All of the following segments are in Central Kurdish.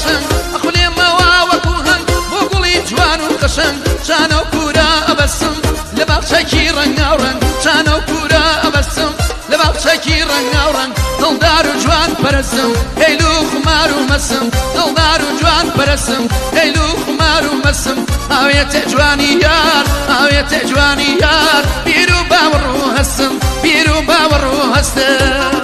قەشەنگ، ئەخولێمەوە وەکو هەنگ، بۆ گوڵی جوان و قەشەنگ، چانە و کوورە ئەبەسم لە باخچەکی ڕەنگاوڕەنگ، چانە و کوورە ئەبەسم لە باخچەکی ڕەنگاوڕەنگ، دڵدار و جوان پەرسم هەیل و خومار و مەسم، دڵدار و جوان پەرسم هەیل و خومار و مەسم، ئاوێتە جوانی یار، ئاوێتە جوانی یار، بیر و باوەڕ و هەستم، بیر و باوەڕ و هەستم.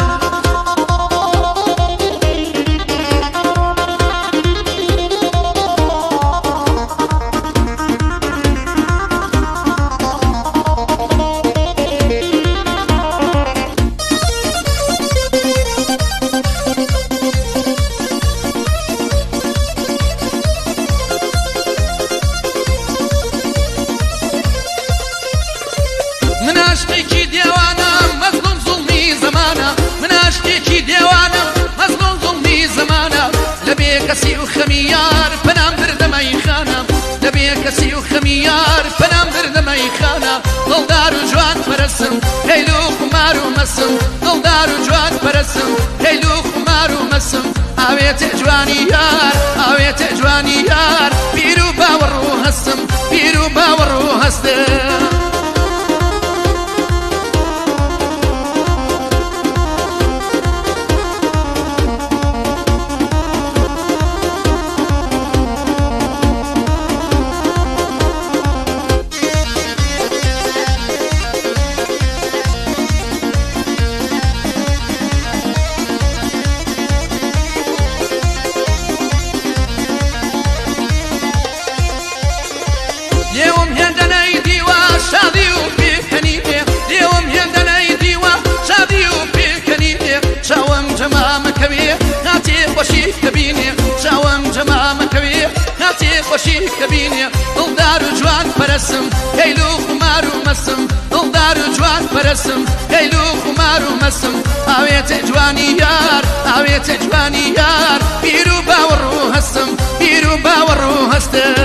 من عاشقێکی دێوانم مەزلوم زوڵمی زەمانە، من عاشقێکی دێوانم مەزلوم زوڵمی زەمانە، لە بێکەسی و خەمی یار پەنام بردە مەیخانە، لە بێکەسی و خەمی یار پەنام بردە مەیخانە، دڵدار و جوان پەرسم هەیل و خومار و مەسم، دڵدار و جوان پەرسم هەیل و خومار و مەسم، ئاوێتە جوانی یار، ئاوێتە جوانی یار، بیر و باوەڕ و هەستم، بیر و باوەڕ و هەستم. لێوم هێندە نەیدیوە شادی و پێکەنی بێ، لێوم هێندە نەیدیوە شادی و پێکەنی بێ، چاوم جەمامەکەوێ هاتێ خۆشی کە بینێ، چاوم جەمامەکەوێ هاتێ خۆشی کە بینێ، دڵدار و جوان پەرسم هەیل و خومار و مەسم، دڵدار و جوان پەرسم هەیل و خومار و مەسم، ئاوێتە جوانی یار، ئاوێتە جوانی یار، بیر و باوەڕ و هەستم، بیر و باوەڕ و هەستم.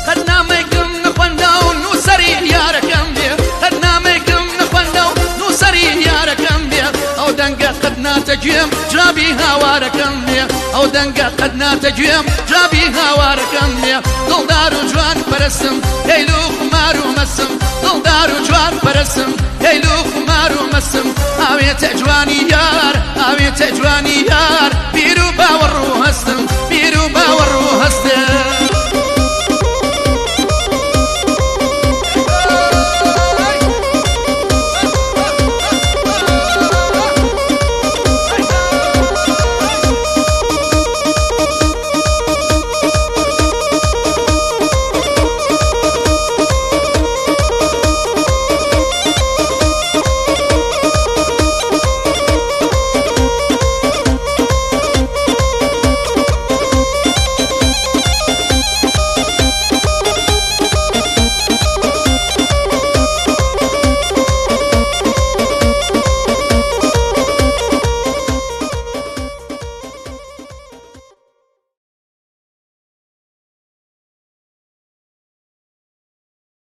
قەت نامەیەکم نەخوەندە و نووسەری یارەکەم بێ، قەت نامەیەکم نەخوەندە و نووسەری یارەکەم بێ، ئەو دەنگە قەت ناتە گوێم جوابی هاوارەکەم بێ، ئەو دەنگە قەت ناتە گوێم جوابی هاوارەکەم بێ، دڵدار و جوان پەرسم هەیل و خومار و مەسم، دڵدار و جوان پەرسم هەیل و خومار و مەسم، ئاوێتە جوانی یار، ئاوێتە جوانی یار،